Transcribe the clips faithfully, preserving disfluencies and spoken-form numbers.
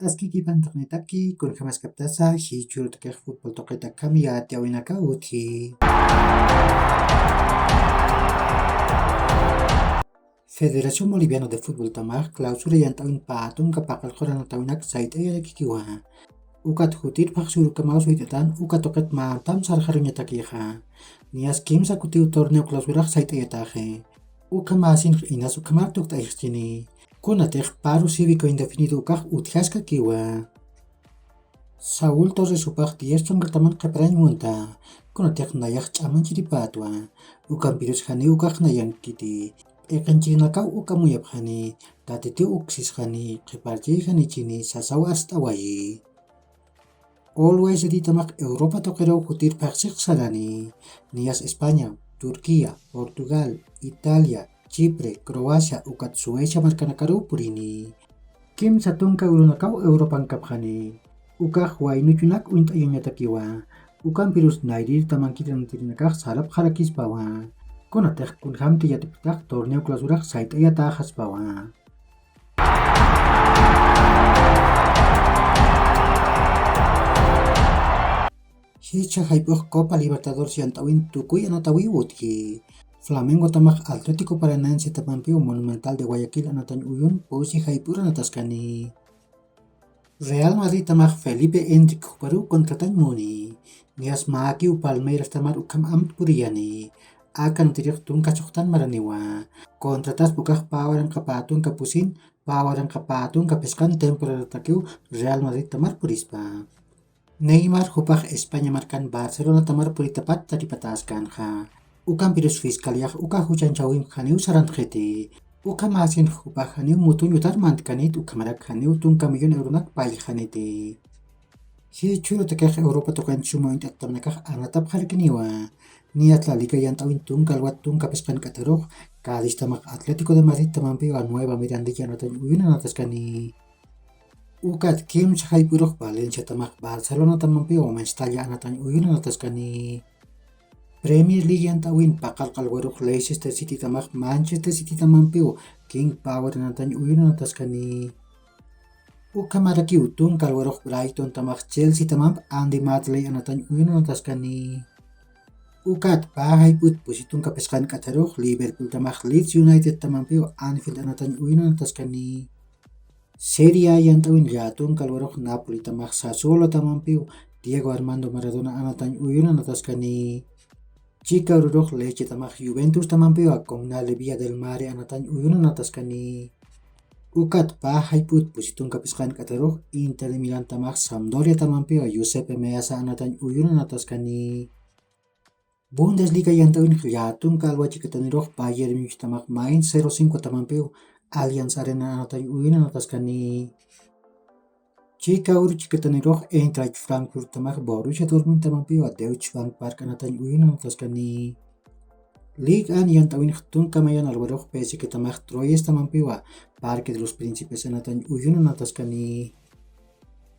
Aski kipantaqnitaki, kunjamaskaptasa jichhürutakix futbol tuqitakham yatiyäwinaka utji. Federación Boliviana de Futboltamax clausura yant'äwin pä tunka paqallqur anatawinak sayt'ayarakikiwa. Ukat jutir phaxsürukamaw suyt'atan uka tuqit mantam sarxaruñatakixa. Niyas kimsa kutiw torneo clausurax sayt'ayataxi. Ukhamäsinx inas ukhamar tukt'ayxchini. Kunatix paro cívico indefinido ukax utjaskakiwa. Saúl Torres jupax diez tunkaltaman qhiparañ munta. Kunatix nayax ch'amanchiripätwa. Ukampirus janiw ukax nayankiti. P'iqinchirinakaw uka amuyapxani. Tatitiw uksisxani, qhiparchiyxanichini, sasaw arst'awayi. Always Readytamax Europa tuqiruw jutir phaxsix sarani. Niyas España, Turquía, Portugal, Italia, Chipre, Croacia, ukat Suecia markanakaruw purini. Kimsa tunka eurunakaw Europan kapxani. Ukax waynuchunak uñt'ayuñatakiwa. Ukampirus nayrir tamankir anatirinakax sarapxarakispawa. Kunatix kunjamti yatipktax torneo clausurax sayt'ayatäxaspawa. Jichha jayp'ux Copa Libertadores yant'äwin tukuy anatawiw utji. Flamengo tamax Atlético Paranaense tamampiw Monumental de Guayaquil anatañ uyun pusi jayp'ur anataskani. Real Madrid tamax Felipe Enrique juparuw contratañ muni. Niyas mäkiw Palmeiras tamar ukham amtpuriyani. Aka anatirix tunka suxtan maraniwa. Contrataspa ukax pä waranqa pä tunka pusin, pä waranqa pä tunka phisqan temporadatakiw Real Madrid tamar purispa. Neymar jupax España markan Barcelona tamar puritapat taripatäskänxa. Ukampirus fiscaliax uka juchañchäwimp janiw sarantxiti. Ukhamäsin jupax janiw mutuñ utar mantkanit, ukhamarak janiw tunka millón euronak payxaniti. Jichhürutakix Europa tuqin suma uñt'attamnakax anatapxarakiniwa. Niyatla liga yant'äwin tunka alwat tunka phisqan k'atharux, Cádiz tamax Atlético de Madrid tamampiwa Nueva Mirandilla anatañ uyun anataskani. Ukat kimsa jayp'urux Valencia tamax Barcelona tamampiwa Mestalla anatañ uyun anataskani. Premier League yant'äwin paqallq alwarux Leicester City tamax Manchester City tamampiw King Power anatañ uyun anataskani. Ukhamarakiw tunka alwarux Brighton tamax Chelsea tamamp Andy Madley anatañ uyun anataskani. Ukat pä jayp'ut pusi tunka phisqan k'atharux Liverpool tamax Leeds United tamampiw Anfield anatañ uyun anataskani. Serie A yant'äwin llätunka alwarux Napoli tamax Sassuolo tamampiw Diego Armando Maradona anatañ uyun anataskani. Chika ururux Lecce tamax Juventus tamampiwa Comunale Villa del Mare anatañ uyun anataskani. Ukat pä jayp'ut pusi tunka phisqan k'atharux Inter de Milán tamax Sampdoria tamampiwa Giuseppe Meazza anatañ uyun anataskani. Bundesliga yant'äwinx llätunka alwa chikitanirux Bayern Munich tamax Mainz cero cinco tamampiw Allianz Arena anatañ uyun anataskani. Chika uru chikitanirux Eintracht Frankfurt tamax Borussia Dortmund tamampiwa Deutsche Bank Park anatañ uyun anataskani. Liga yant'äwinx tunka mayan alwarux P S G tamax Troyes tamampiwa Parque de los Príncipes anatañ uyun anataskani.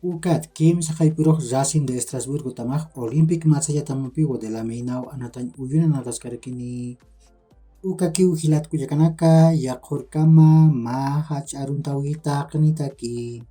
Ukat kimsa jayp'urux Racing de Estrasburgo tamax Olympique Marsella tamampiwa de la Mainau anatañ uyun anataskarakini. Ukakiw jilat kullakanaka, yaqhurkama mä jach'a aruntawitaqnitaki.